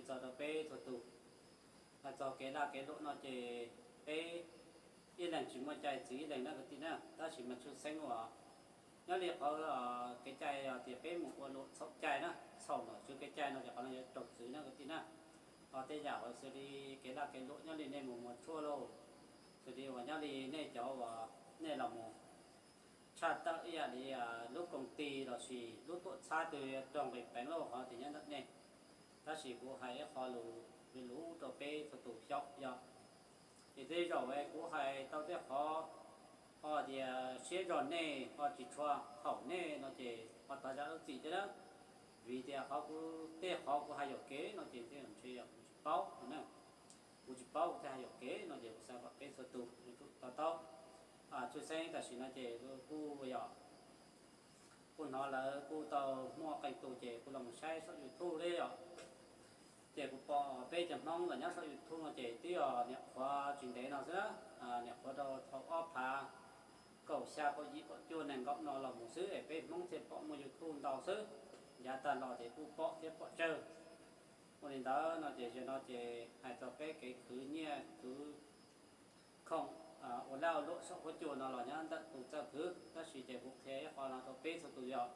Txog rau peb txhua tus, hais txog kev lag kev luam no ces peb ib leeg tsis muaj cai txwv ib leeg na kwv tij na, tab sis mas tshwj xeeb uas nyob li qhov kev cai yog tias peb mus ua luam txhaum cai na, txhaum nom tswv kev cai no ces qhov no yuav raug txwv na kwv tij na. Ho tej yam uas xws li kev lag kev luam nyob li nej mus muag tshuaj lauj, xws li uas nyob li nej cov uas nej los mus tshaj tawm ib yam li lub koom ti lossis lub tuam txhab twg raug nqis peev lauj, qhov tias nyob ntawm nej. Tab sis kuv hais ib qho lus, lus rau peb txhua tus xyaum yog, ces tej zaum kuv hais tau tej qhov ho tias siab zog nej ho tsis tshua haum nej no ces ho thov zam lub txim thiab na. Vim tias qhov kuv, tej qhov kuv hais yuam kev no ces tej ntshe yog kuv tsis paub no na. Kuv tsis paub kuv thiaj hais yuam kev no ces kuv xav kom peb txhua tus yuav tsum to taub. Tshwj xeeb tam sim no ces kuj yog kuv hnov lawv kuj tau muaj qee tus ces kuv los saib saum YouTube li yom. Ces kuv pom peb cov Hmoob los nyob saum YouTube no ces twb yog nyuam qhuav tsis ntev no xwb na, nyuam qhuav rau thaum ob phav kaum xya kaum yim kaum cuaj nees nkaum no los mus xwb es peb Hmoob thiaj pom muaj YouTube ntau xwb. Yav tag los ces kuj pom thiab pom tsawg. Ua li ntawd no ces zaum no ces hais txog peb kev khwv nyiaj khwv khoom ua laj ua luam saum huab cua no los nyob ntawm tus txawj khwv, tab sis ces kuv qhia ib qho no rau peb txhua tus yog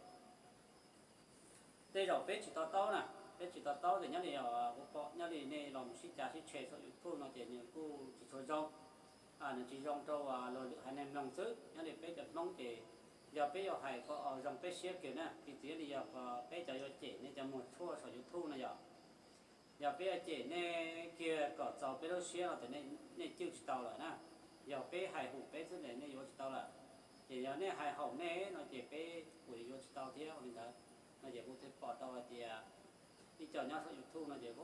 tej zaum peb tsis to taub na, peb tsis to taub ces nyob li kuv pom nyob li nej los mus sib cav sib tshem saum YouTube no ces nws kuj tsis tshua zoo. Nws tsis zoo rau luag lwm haiv neeg mloog xwb. Nyob li peb cov Hmoob ces yog peb yuav hais kom zoo peb siab kiag na, piv txwv li yog peb cov yuav cem nej cov muag tshuaj saum YouTube no yom. Yog peb yuav cem nej kiag kom txaus peb lub siab no ces nej cwj tsis tau lawm na. Yog peb hais hum peb xwb ces nej yuav tsis tau lawm. Ces yog nej hais haum nej no ces peb kuj yuav tsis tau thiab. Ua li ntawd no ces kuv thiaj pom tau hais tias ib co nyob saum YouTube no ces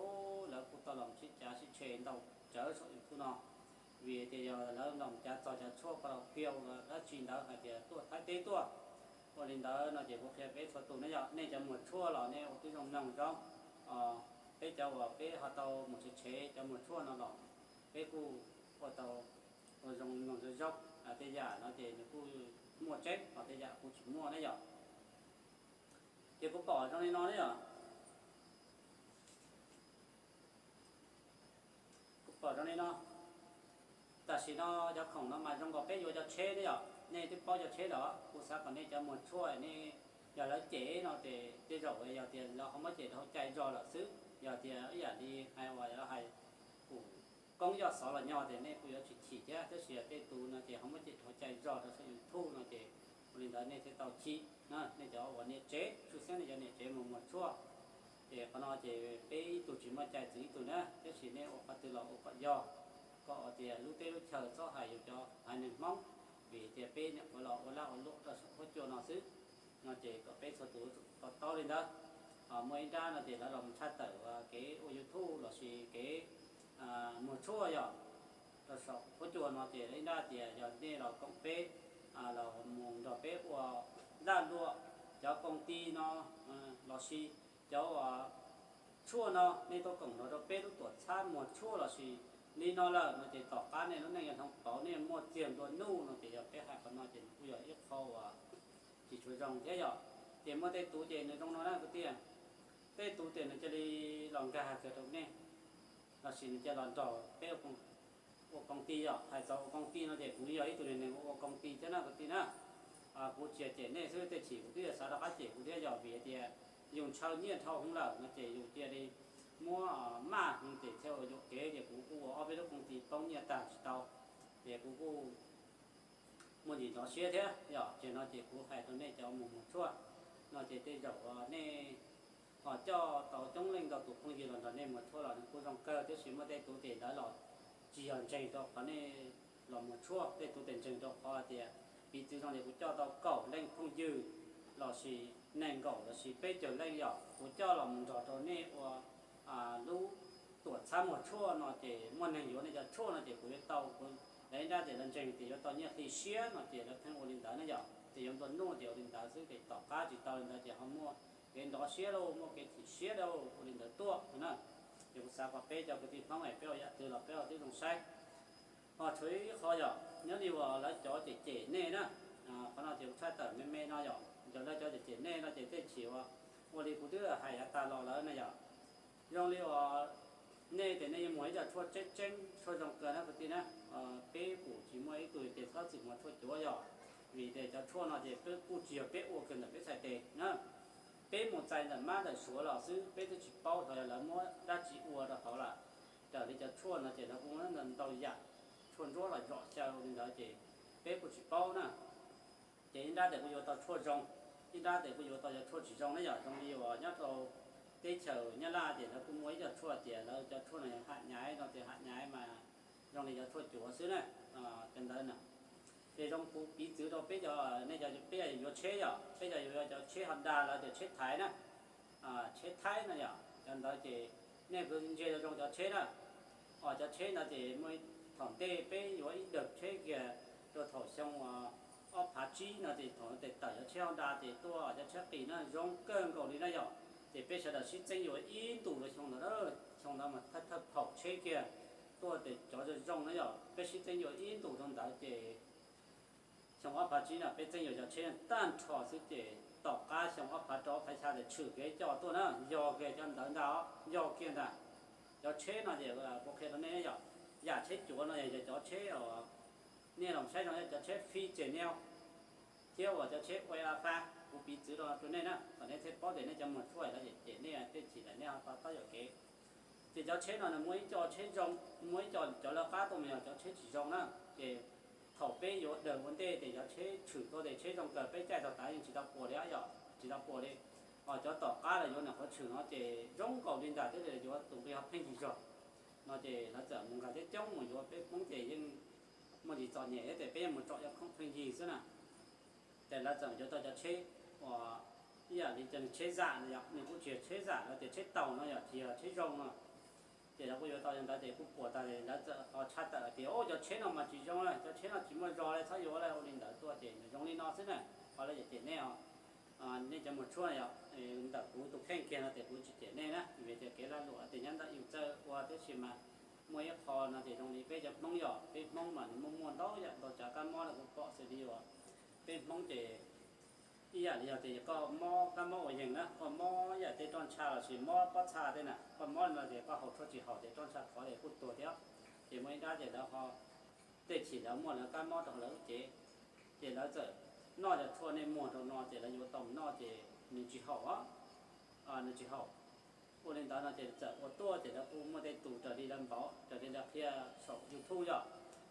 lawv kuj tau los sib cav sib tshem ntau tsawv saum YouTube no, vim tias yog lawv los cav txog cov tshuaj pha rau phiau los dab tsi ntawd hais tias tuaj Thaib teb tuaj. Ua li ntawd no ces kuv qhia peb txhua tus na yom, nej cov muag tshuaj los nej ua tib zoo mloog zoo. Peb cov uas peb ho tau mus tshev tshev cov muag tshuaj no los peb kuj ua tau ua zoo mloog zoo zoo. Tej yam no ces nws kuj muaj tseeb, ho tej yam kuj tsis muaj na yom. Ces kuv pom zoo li no na yom. Kuv pom zoo li no. Tam sim no cov khoom no mas zoo nkaus peb yuav cov tsheb ne yom, nej twb paub cov tsheb lawm. Kuv xav kom nej cov muag tshuaj nej, yog lawv cem no ces tej zaum yog tias lawv ho muab cem rau hauv cai zog lawm xwb. Yog tias ib yam li hais uas lawv hais kum koob yoj xov los nyob ces nej kuj yuav tsis chim thiab, tab sis tej tus no ces ho muab cem rau hauv cai zog rau saum YouTube no ces ua li ntawd nej thiaj tau chim na, nej cov uas niam tsev, tshwj xeeb nej cov niam tsev mus muag tshuaj. Ces qhov no ces peb ib tug tsis muaj cai txwv ib tug na, tab sis nej ua qhov twg los ua kom yog, kom tias lub teb lub chaw txhob hais yus cov haiv neeg Hmoob, vim tias peb nyuam qhuav los ua laj ua luam rau saum huab cua no xwb. No ces kom peb txhua tus to taub li ntawd. Muaj ib nrab no ces lawv los mus tshaj tawm kev ua YouTube lossis kev muag tshuaj yom, rau saum huab cua no ces ib nrab tias yog nej los koom peb, los mus nrog peb ua laj luam, cov koom ti no lossis cov uas tshuaj no nej tuaj koom nrog rau peb lub tuam txhab muag tshuaj lossis li no lawm no ces tom qab nej lub neej yuav hloov pauv, nej muaj txiag nplua nuj no ces yog peb hais qhov no ces nws kuj yog ib qho uas tsis tshua zoo thiab yom. Ces muaj tej tus ces nws zoo no na kwv tij, tej tus ces nws cia li los nkag kiag rau nej lossis nws cia los nrog peb ua koom ti yom. Hais txog ua koom ti no ces kuv yog ib tug neeg ua koom ti thiab na kwv tij na. Kuv tsis yog cem nej xwb, tej chim kuv twb yog xav rov qab cem kuv thiab yog vim tias yus ntshaw nyiaj dhau hwv lawm no ces yus cia li muab maj hwv ces thiaj ua yuam kev ces kuv kuj ua ob peb lub koom ti poob nyiaj tag tsis tau, ces kuv kuj muaj ntsis ntov siab thiab yom. Ces no ces kuv hais rau nej cov mus muag tshuaj no ces tej zaum nej ho coj tau coob leej ntau tus phooj ywg los nrog nej muag tshuaj los nws kuj zoo kawg, tiam sis muaj tej tus ces lawv los tsis yog ntseeg rau qhov nej los muag tshuaj, tej tus ces ntseeg rau qhov tias piv txwv zoo li kuv coj tau kaum leej phooj ywg lossis nees nkaum lossis peb caug leej yom, kuv coj los mus nrog rau nej ua lub tuam txhab muag tshuaj no ces muaj neeg yuav nej cov tshuaj no ces kuv yuav tau, lawv ib nrab ces lawv ntseeg tias yuav tau nyiaj hli siab no ces lawv pheej ua li ntawd na yom, ces yuav nplua nuj ces ua li ntawd xwb ces tom qab tsis tau li ntawd ces ho muaj kev ntov siab lauj, muaj kev chim siab lauj, ua li ntawd tuaj na. Ces kuv xav kom peb cov kwv tij Hmoob es peb ua yam twg los peb ua tib zoo saib. Ho tshuav ib qho yom, nyob li uas lawv cov cem cem nej na, qhov no ces kuv tshaj tawm me me no yom, yog lawv cov cem cem nej no ces tej chim uas ua li kuv twb hais yav tas los lawm na yom. Zoo li uas nej tias nej yuav muag ib co tshuaj tseeb tseeb, tshuaj zoo kawg na kwv tij na, peb kuj tsis muaj ib tug tias txhob txwm muag tshuaj cuav yog, vim tias cov tshuaj no ces peb kuj tsis yog peb ua kiag ntawm peb txhais tes na. Peb mus txais ntawm mab ntawm suav los xwb, peb twb tsis paub xyov yog lawv muab dab tsi ua rau hauv lawm. Raws li cov tshuaj no ces lawv kuj muaj ntau yam, tshuaj ntsuab los zom xyaw li ntawd ces peb kuj tsis paub na. Ces ib nrab ces kuj yuav tau tshuaj zoo, ib nrab ces kuj yuav tau cov tshuaj tsis zoo na yom. Zoo li uas nyob rau teb chaws Nyab Laj ces lawv kuj muaj ib co tshuaj tias lawv cov tshuaj no yog ham nyaiv no, tias ham nyaiv mas zoo li cov tshuaj cuav xwb na, cov ntawd na. Ces zoo kuv piv txwv rau peb cov, nej cov peb yuav tsheb yom, peb cov yuav cov tsheb Honda los tias tsheb Thaib na, tsheb Thaib no yom, cov ntawd ces nej kuj ntsia zoo zoo cov tsheb na. Os, cov tsheb ntawd ces muaj thaum ntej peb yuav ib daws tsheb kiag rau thaum xyoo ob phav tsib no ces thaum tes tawm cov tsheb Honda ces tuaj cov tsheb qis na zoo kawg nkaus li na yom. Ces peb sawv daws sib txeeb yuav ib ntus rau xyoo ntawd, xyoo ntawd mas thawj thawj phaum tsheb kiag tuaj tes cov zoo zoo na yom, peb sib txeeb yuav ib ntus rau ntawd ces xyoo ob phav tsib no peb txeeb yuav cov tsheb tag nrho xwb ces tom qab xyoo ob phav rau ob phav xya tes tshwm kev coj tuaj na, yog kiag cov ntawd ntag, yog kiag ntag. Cov tsheb no ces kuv qhia rau nej yom, yam tsheb cuav no yog cov tsheb, nej los saib zoo cov tsheb Phi Ces Neo thiab uas cov tsheb Ue A Fa, kuv piv txwv rau nej na, kom nej thiaj paub tias nej cov muag tshuaj lawv cem nej tej chim lawm nej ho to taub yuam kev. Ces cov tsheb no nws muaj ib co tsheb zoo, muaj ib co cov lawv qab tuaj mas yog cov tsheb tsis zoo na. Ces thaum peb yuav daws ua ntej ces cov tsheb tshwm tuaj ces tsheb zoo kawg, peb caij tau tav yeej tsis tau puas li yom, tsis tau puas li. Os, cov tom qab los yuav nws qhov tshwm no ces zoo nkaus li ntag, thiaj li yuav tus nqi ho pheej yig zog no ces lawv txawm mus nkag coob coob mus yuav, peb Hmoob ces yeej muaj ntsis txom nyem thiab ces peb yeej mus tsom cov khoom pheej yig xwb na. Ces lawv txawm yuav tau cov tsheb uas ib yam li cov tsheb zam no yom, nws kuj tsis yog tsheb zam, lawv tias tsheb taus no yom, tsis yog tsheb zoo no. Ces lawv kuj yuav tau cov ntawd ces kuj puas tas, lawv txawm ho tshaj tawm hais tias, Ub, cov tsheb no mas tsis zoo na, cov tsheb no tsis muaj zog li, txhob yuav li, ua li ntawd tuaj ces nws zoo li no xwb na. Qhov lawv cem nej os, nej cov muag tshuaj yom, ntawm kuv tus kheej kiag no ces kuv tsis cem nej na, vim tias kev lag luam tias nyob ntawm yus txawj ua, tab sis mas muaj ib qho no ces zoo li peb cov Hmoob yom, peb Hmoob mas nws muaj muaj ntau yam ntau tsav kab mob no kuv pom xws li uas peb Hmoob ces ib yam li yog tias koj mob kab mob ua yees na, koj mob yam tej roj ntsha lossis mob pob txha tej na, koj mob no ces koj haus tshuaj tsis haum ces roj ntsha thov ces kuj tuag thiab. Ces muaj ib nrab ces lawv ho, tej chim lawv muaj lawv kab mob rau lawv lub cev, ces lawv txawm noj cov tshuaj nej muag rau no ces lawv yuav tau mus noj ces nws tsis haum, nws tsis haum. Ua li ntawd no ces txawm ua tuaj ces lawv kuj muaj tej tus raws li lawv npauv, raws li lawv qhia saum YouTube yom.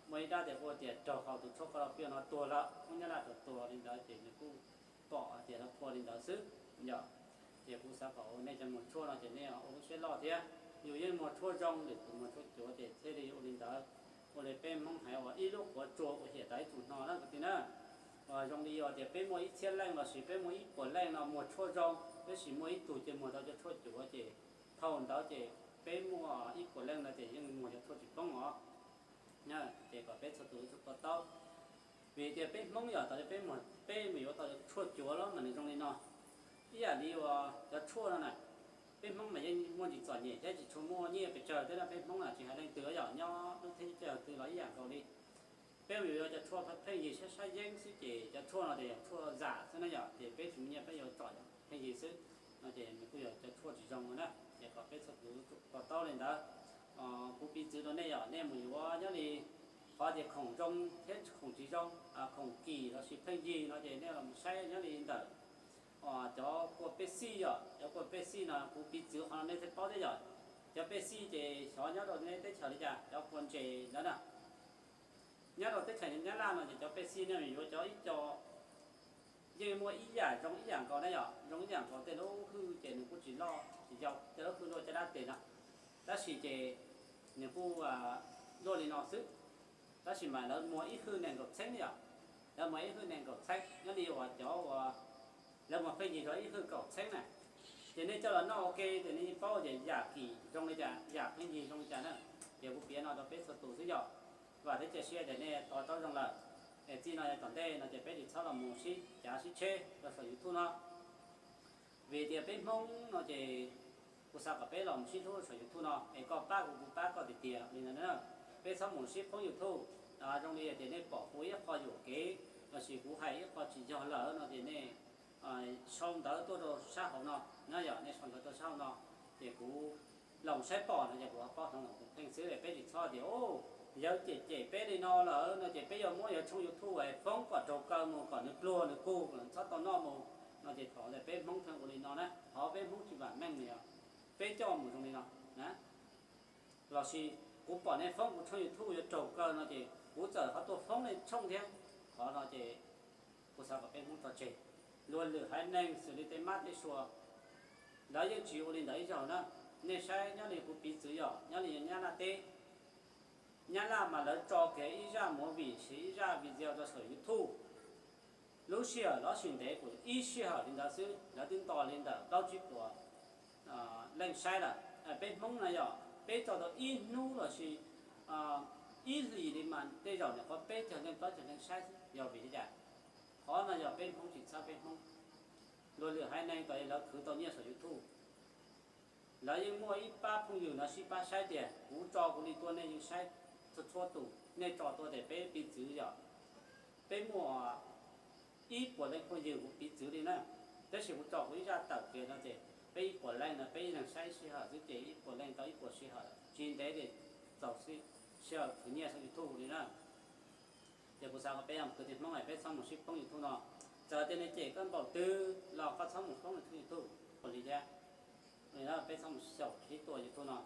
Muaj ib nrab tias kuj tias raug haus tus tshuaj koj los piaj no tuag lawm, Hmoob Nyab Laj raug tuag li ntawd ces nws kuj pom tias lawv qhua li ntawd xwb yom. Ces kuv xav kom nej cov muag tshuaj no ces nej ua lub siab loj thiab. Yus yeej muag tshuaj zoo, lwm tus muag tshuaj cuav ces thiaj li ua li ntawd. Ua li peb Hmoob hais uas ib lub quav tsuag ua hiam tas ib tug hno na kwv tij na. Uas zoo li uas tias peb muaj ib txhiab leej lossis peb muaj ib puas leej no muag tshuaj zoo, tab sis muaj ib tug ces muag tau cov tshuaj cuav ces thaum ntawd ces peb muaj ib puas leej no ces yeej muag cov tshuaj tsis poob os. Ces kom peb txhua tus to taub, vim tias peb Hmoob yog tas li peb, peb mus yuav tau tshuaj cuav los mas nws zoo li no. Ib yam li uas cov tshuaj no na, peb Hmoob mas yeej muaj ntsis txom nyem thiab tsis tshua muaj nyiaj pes tsawg thiab na, peb Hmoob na tsis hais leej twg yog nyob lub teb chaws twg los ib yam nkaus li. Peb mus yuav cov tshuaj pheej yig sab sab yeeb xwb ces cov tshuaj no ces yog tshuaj zam xwb na yom, ces peb tsis muaj nyiaj peb yuav tsom pheej yig xwb no ces nws kuj yog cov tshuaj tsis zoo no na. Ces kom peb txhua tus to taub li ntawd. Kuv piv txwv rau nej yom, nej mus yuav nyob li qhov tias khoom zoo thiab khoom tsis zoo, khoom kim lossis pheej yig no ces nej los saib nyob li ntawm cov kua pej xij yom, cov kua pej xij no kuv piv txwv qhov no nej thiaj paub thiab yom. Cov pej xij ces xyov nyob rau nej teb chaws li cas, cov kua ntses ntawd na. Nyob rau teb chaws Nyab Laj no ces cov pej xij nej yuav cov ib co yeej muaj ib yam zoo ib yam nkaus na yom, zoo ib yam nkaus tej lub hwj ces nws kuj tsis loj tsis yau, tej lub hwj luaj caj dab tes no, tab sis ces nws kuj luaj li no xwb. Tab sis mas lawv muag ib hwj nees nkaum txheeb yom, lawv muag ib hwj nees nkaum txheeb, nyob li uas cov uas lawv muag pheej yig rau ib hwj kaum txheeb na. Ces nej coj los noj ua ke ces nej yeej paub tias yam kim zoo li cas, yam pheej yig zoo li cas na. Ces kuv piav no rau peb txhua tus xwb yom. Vam thiab cia siab tias nej to taub zoo lawm. Es txij no yav tom ntej no ces peb tsis txhob los mus sib cav sib tsheb rau saum YouTube no. Vim tias peb Hmoob no ces kuv xav kom peb los mus sib hlub saum YouTube no, es koj pab kuv, kuv pab koj tiag tiag li ntawd na. Peb txhob mus sib poob YouTube. Zoo li tias nej pom kuv ib qho yuam kev lossis kuv hais ib qho tsis yog lawm no ces nej sau ntawv tuaj rau sab hauv no na yom, nej sau ntawv rau sab hauv no, ces kuv Loos saib pom no ces kuv ho paub hloov loos tus kheej xwb, peb tsis txhob tias, u, yawg cem cem peb li no lawm no ces peb yuav muab yawg tshooj YouTube foob kom raug kaw mus, kom nws pluag nws kug, kom nws txhob tau noj mus no ces thov tias peb Hmoob thiaj ua li no na, qhov peb Hmoob tsis vam meej li os, peb coj mus zoo li no na. Lossis kuv pom nej foob kuv tshooj YouTube yuav raug kaw no ces kuv txawm ho tuaj foob nej tshooj thiab. Qhov no ces kuv xav kom peb Hmoob tso tseg. Luag lwm haiv neeg xws li tej mab tej sua, lawv yeej tsis ua li ntawd ib zaug na. Nej saib nyob li kuv piv txwv yom, nyob li Nyab Laj teb, Nyab Laj mas lawv tso kiag ib zaj movie, ib zaj video rau saum YouTube. Lub sij hawm los sis ntev kuj ib sij hawm li ntawd xwb, lawv twb nto li ntawm plaub tsib puas leej saib lawm. Peb Hmoob na yog peb tso tau ib hnub lossis ib hlis li mas tej zaum nyuam qhuav peb caug leej plaub caug leej saib xwb. Yog vim li cas? Qhov no yog peb Hmoob tsis txhawb peb Hmoob. Luag lwm haiv neeg tau lawv khwv tau nyiaj saum YouTube, lawv yeej muaj ib pab phooj ywg no sib pab saib tias kuv tso kuv li tuaj nej yeej saib txhua txhua tus, nej tso tuaj tias peb piv txwv yog peb muaj ib puas leej phooj ywg kuv piv txwv li na. Tab sis kuv tso kuv ib zaj tawm kiag no ces peb ib puas leej no peb ib leeg saib ib sij hawm xwb ces ib puas leej tau ib puas sij hawm, tsis ntev li txaus sij hawm khwv nyiaj saum YouTube li na. Ces kuv xav kom peb ua kwv tij Hmoob es peb txhob mus sib foob YouTube no. Txawm tias nws cem koj npaum twg los koj txhob mus foob nws tshooj YouTube ua li thiab. Peb txhob mus xyaum sib tua YouTube no.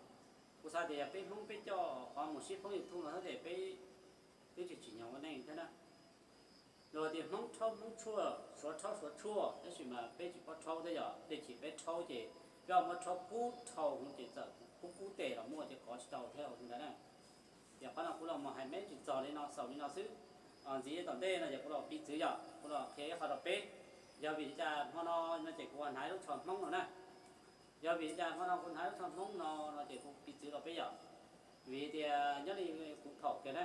Kuv xav tias yog peb Hmoob peb coj qhov mus sib foob YouTube no xwb ces peb twb tsis tsim nyog ua neej thiab na. Luag tias Hmoob rhaub Hmoob tshuaj, Suav rhaub Suav tshuaj, tab sis mas peb tsis paub rhaub thiab yog tej chim peb rhaub ces peb muab rhaub kub dhau ces txawm kub kub tes los muaj ces kov tsis tau thiab li ntawd na. Ces qhov no kuv los mus hais meb tsis txog li no, xaus li no xwb. Ntxiv tom ntej no ces kuv los piv txwv yog kuv los qhia ib qho rau peb. Yog vim li cas hmo no no ces kuv hnav lub tsho Hmoob no na. Yog vim li cas hmo no kuv hnav lub tsho Hmoob no no ces kuv piv txwv rau peb yog vim tias nyob li kuv thaum kiag na,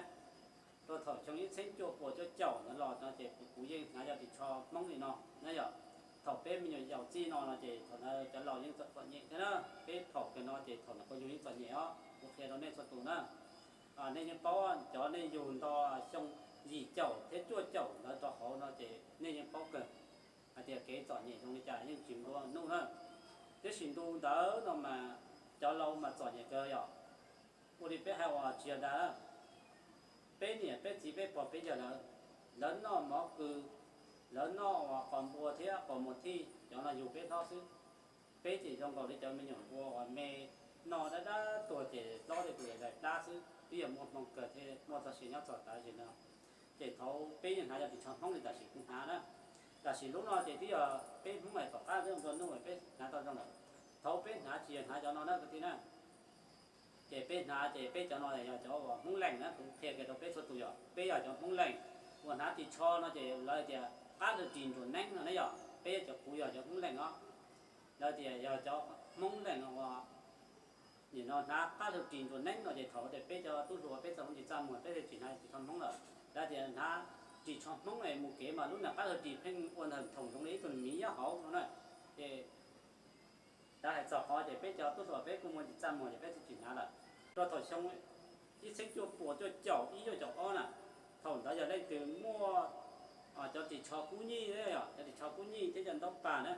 rau thaum xyoo ib txhiab cuaj puas cuaj caum ntawd los no ces kuv yeej hnav cov ris tsho Hmoob li no na yom. Thaum peb me nyuam yaus txij no no ces thaum ntawd cov laus yeej txom txom nyem thiab na. Peb thaum kiag no ces thaum ntawd kuv yug yeej txom nyem os, kuv qhia rau nej txhua tus na. Nej yeej paub cov nej yug nto xyoo yim caum thiab cuaj caum ntawd rau hauv no ces nej yeej paub kawg hais tias kev txom nyem zoo li cas yeej tsis nplua nuj na. Tiam sis ntu ntawd no mas cov laus mas txom nyem kawg yom. Ua li peb hais uas tsis yog dag, peb niam peb txiv peb pog peb yawg lawv, lawv noj mov kws, lawv noj uas qos npua thiab qos muag thij, cov no yug peb hlob xwb. Peb ces zoo nkaus li cov me nyuam npua uas me noj dab dab tuag ces plaub tej tus dais plab xwb, twb yog muaj hmoo kawg thiaj muaj txoj sia nyob txog tav sim no. Ces thaum peb yeej hnav cov ris tsho Hmoob li tam sim kuv hnav na, tam sim lub no ces twb yog peb Hmoob es tom qab twb nplua nuj peb hnav tau zoo lawm. Thaum peb hnav tsis yog hnav cov no na kwv tij na. Ces peb hnav ces peb cov no yog cov uas Hmoob Lees na, kuv qhia kiag rau peb txhua tus yog peb yog cov Hmoob Lees uas hnav ris tsho no ces lawv tias qab hlwb ris ntsuam neeb no na yog peb cov, kuv yog cov Hmoob Lees os. Lawv tias yog cov Hmoob Lees uas nim no hnav qab hlwb ris ntsuam neeb no ces thaum tias peb cov tub hluas peb txoj hmoo tsis txaj muag peb thiaj tsis hnav ris tsho Hmoob lawm. Lawv tias hnav ris tsho Hmoob es mus kev mas lub niag qab hlwb ris pheej ua ntawm thoom zoo li ib tug miv nyob hauv no na. Ces lawv hais txog qhov ces peb cov tub hluas peb kuj muaj tsis txaj muag ces peb thiaj tsis hnav lawm. Rau thaum xyoo ib txhiab cuaj puas cuaj caum ib cuaj caum ob na, thaum ntawd yog leej twg muaj cov ris tsho kub nyij, cov ris tsho kub nyij thiab cov ntaub pag na.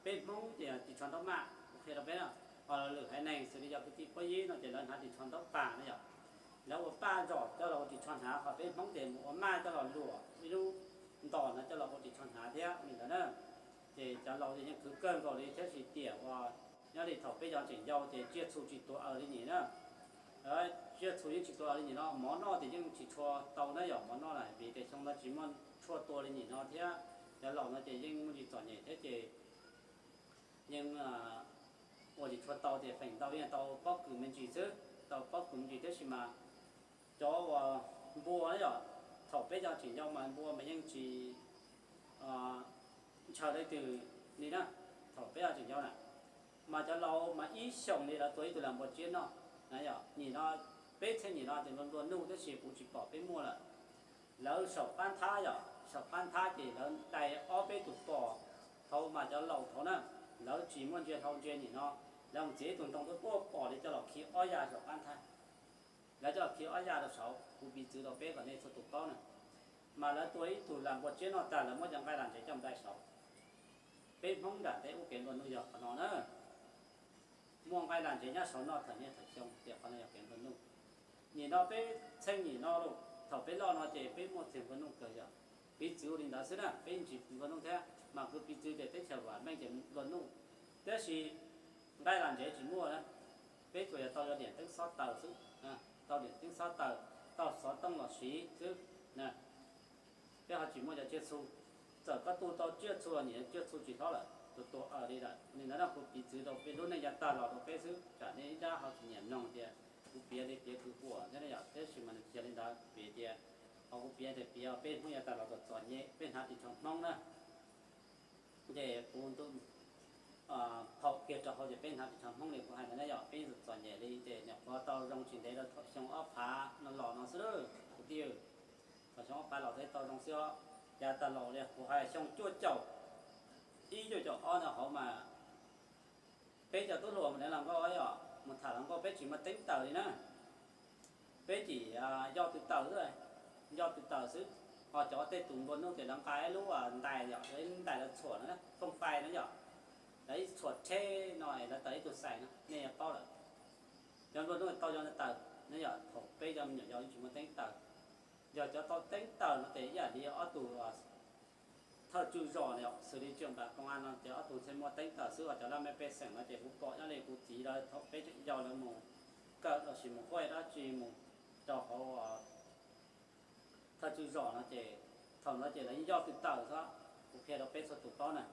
Peb Hmoob ces ris tsho ntaub maj, kuv qhia rau peb na. Ho lwm haiv neeg xws li yog kwv tij Pob Yib no ces lawv hnav ris tsho ntaub pag na yom. Lawv ua paj zom coj los ua ris tsho hnav, ho peb Hmoob ces mus ua maj coj los luam ib lub ntos no coj los ua ris tsho hnav thiab li ntawd na. Ces cov laus ces yeej khwv kawg nkaus li thiab, sis tiam uas nyob li thaum peb cov tseem yau ces tsiaj txhu tsis tuav aws li nim na. Tsiaj txhu yeej tsis tuav aws li nim no, mov noj ces yeej tsis tshua tau na yom, mov noj na vim tias xyoo no tsis muaj tshuaj tua li nim no thiab. Cov laus no ces yeej muaj ntsis txom nyem thiab ces yeej ua tsis tshua tau tias feem ntau yeej tau pob kws me ntsis xwb, tau pob kws me ntsis tiam sis mas cov uas npua na yom, thaum peb cov tseem yau mas npua mas yeej tsis ntshaw leej twg li na. Thaum peb cov tseem yau na, mas cov laus mas ib xyoos li lawv tua ib tug lag npua tsiab noj na yom. Nim no peb txheej nim no ces nplua nplua nuj tiam sis kuv tsis pom peb muaj lawm. Lawv saum qab nthab yom, saum qab nthab ces lawv dai ob peb tus pos, thaum mas cov laus thaum na, lawv tsis muaj ntsia hlau ntsia nim no, lawv mus txiav ib tug ntoo tuaj tuaj pom li coj los khi ob ya saum qab nthab. Lawv coj los khi ob ya rau saud, kuv piv txwv rau peb kom nej txhua tus paub na. Mas lawv tua ib tug lag npua tsiab noj tag lawv muab cov nqaij lag ntsev coj mus dai saud. Peb Hmoob nram teb ub kev nplua nuj yog qhov no na. Muaj nqaij lam ntsev nyob saum no thaum niaj thaum xyoo tias qhov no yog kev nplua nuj. Nim no peb txheej nim no los thaum peb loj no ces peb muaj txiag nplua nuj kawg yog piv txwv li ntawd xwb na, peb tsis nplua nuj thiab mas kuv piv txwv tias teb chaws vam meej ces nplua nuj. Tab sis nqaij lam ntsev tsis muaj na, peb tsuas yog tau yog diam teeb xob taws xwb, tau diam teeb xob taws, tau xov tooj los siv xwb. Peb ho tsis muaj cov tsiaj txhu, txawm koj tu tau tsiaj txhu los nim tsiaj txhu tsis hlob lawm, tus tuag aws li lawm. Nim no kuv piv txwv rau peb lub neej yav tag los rau peb xwb, tsam nej ib nrab ho tsis nyiam mloog tias kuv piav li piav kwv huam thiab yom, tab sis mas nws tsis yog li ntawd, piav tias, ho kuv piav tias piav peb hnub yav tag los txom txom nyem, peb hnav ris tsho Hmoob na. Ces kuv ntu phaum kiag rau hauv ces peb hnav ris tsho Hmoob li kuv hais ntawd na yom, peb txom txom nyem li ces nyuam qhuav tau zoo tsis ntev rau thaum xyoo ob phav no los no xwb lawm kuv tij. Thaum xyoo ob phav los thiaj tau zoo xwb os. Yav tag los li kuv hais xyoo cuaj caum ib cuaj caum ob ntawd hauv mas peb cov tub hluas mus tham hluas nkauj yom, mus tham hluas nkauj peb tsis muaj teeb taws li na. Peb tsis yog tw taws xwb, yog tw taws xwb. Ho cov tej tus nplua nuj ces lawv nqa ib lub ntais yom, ib lub ntais lawv txhuam na, fooj fais na yom, lawv ib txhuam rhe no lawv taws ib tug xais no nej yuav paub lawm. Cov nplua nuj tau yog taws na yom, thaum peb cov me nyuam yaus yeej tsis muaj teeb taws. Yog cov tau teeb taws no ces ib yam li ob tug thawj tswj zos no xws li tseem npam koom a no ces ob tug ntshe muaj teeb taws xwb, ho cov laj mej pej xeem no ces kuv pom nyob li kuv txiv lawv thaum peb tseem yau lawv mus kawm los sis mus huaj dab tsi mus rau hauv thawj tswj zos no ces thaum no ces lawv yeej yoj tw taws xwb. Kuv qhia rau peb txhua tus paub na.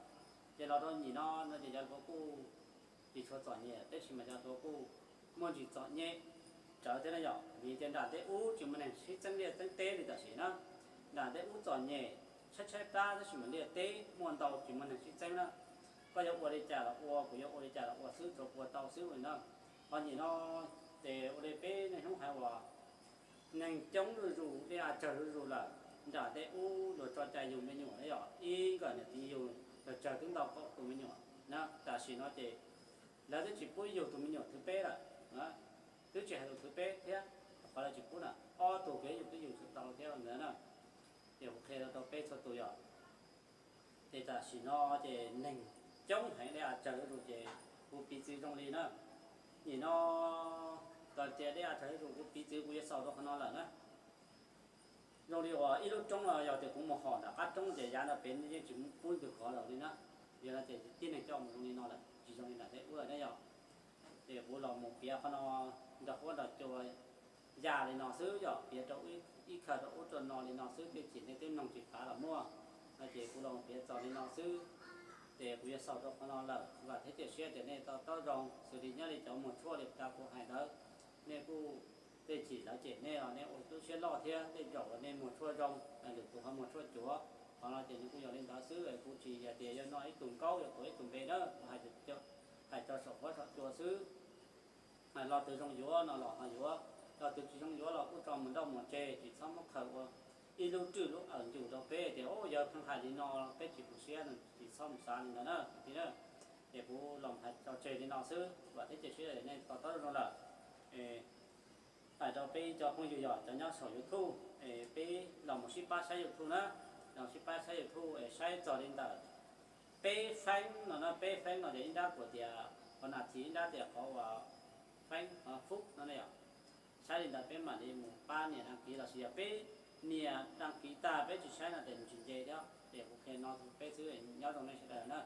Ces los rau nim no no ces cov hluas kuj tsis tshua txom nyem tab sis mas cov hluas kuj muaj ntsis txom nyem rawv thiab na yom, vim tias nram ntej ub tsis muaj neeg sib txeeb liaj txeeb teb li tam sim na. Nram ntej ub txom nyem tshaib tshaib plab tab sis mas liaj teb muaj ntau tsis muaj neeg sib txeeb na. Koj yuav ua li cas los ua, kuv yuav ua li cas los ua xwb, tsuas ua tau xwb li na. Ho nim no ces ua li peb niaj hnub hais uas neeg coob zuj zus, dej av tsawg zuj zus lawm, nram ntej ub luag tso cai yug me nyuam na yom, ib nkawm niam txiv yug luag tsawg twb ntau kaum tus me nyuam na. Tam sim no ces lawv twb tsis pub yug tus me nyuam thib peb lawm, twb tsis hais tus thib peb thiab, qhov lawv tsis pub na, ob tug kev yug twb yug tsis tau thiab ntawd na. Ces kuv qhia rau peb txhua tus yom. Ces tam sim no ces neeg coob heev, dej av tsawg zuj zus ces kuv piv txwv zoo li na. Nim no tau tias dej av tsawg zuj zus kuv piv txwv kuv yuav xaus rau qhov no lawm na. Zoo li uas ib lub roob no yog tias kuv mus hom nram qab roob ces yav ntawd pem yeej tsis pub tus kov lawm li na. Yog no ces tib neeg coj mus zoo li no lawm, tsis zoo li nram ntej ub lawm na yom. Ces kuv los mus piav qhov no nrog huab nrog cua ya li no xwb yom, piav rau ib khawv rau ub rau no li no xwb, tej chim nej twb mloog tsis fav los muaj. No ces kuv los piav txog li no xwb, ces kuv yuav xaus rau qhov no lawm. Vam thiab cia siab tias nej to taub zoo, xws li nyob li cov muag tshuaj li tas kuv hais ntawd, nej kuj tej chim lawv cem nej los nej ua lub siab loj thiab, tej zaum los nej muag tshuaj zoo, lwm tus ho muag tshuaj cuav. Qhov no ces nws kuj yog li ntawd xwb, kuv tsis yog tias yuav noj ib tug nkaub yuav tuav ib tug npe na, kuv hais tso saum huab saum cua xwb. Lo twg zoo yuav no los ho yuav, lo twg tsis zoo yuav los kuj tso mus nrauj mus tseg, tsis txhob muab khaws ua ib lub rwj lub awm ncu rau peb tias yog pheej hais li no peb tsis tu siab no, tsis txhob mus xav li ntawd na kwv tij na. Ces kuv los hais tso tseg li no xwb, vam thiab cia siab nej to taub zoo lawm. Hais rau peb cov phooj ywg yog cov nyob saum YouTube, peb los mus sib pab saib YouTube na, los sib pab saib YouTube es saib txog li ntawm peb feeb no na, peb feeb no ces ib nrab kuv tias qhov nas this, ib nrab tias qhov uas feeb, qhov fub no na yom. Saib li ntawd peb mam li mus pab nias đăng ký los sis yog peb nias đăng ký tag peb tsis saib no ces nws tsis nce thiab. Ces kuv qhia no rau peb xwb, nyob zoo nej sawv daws na.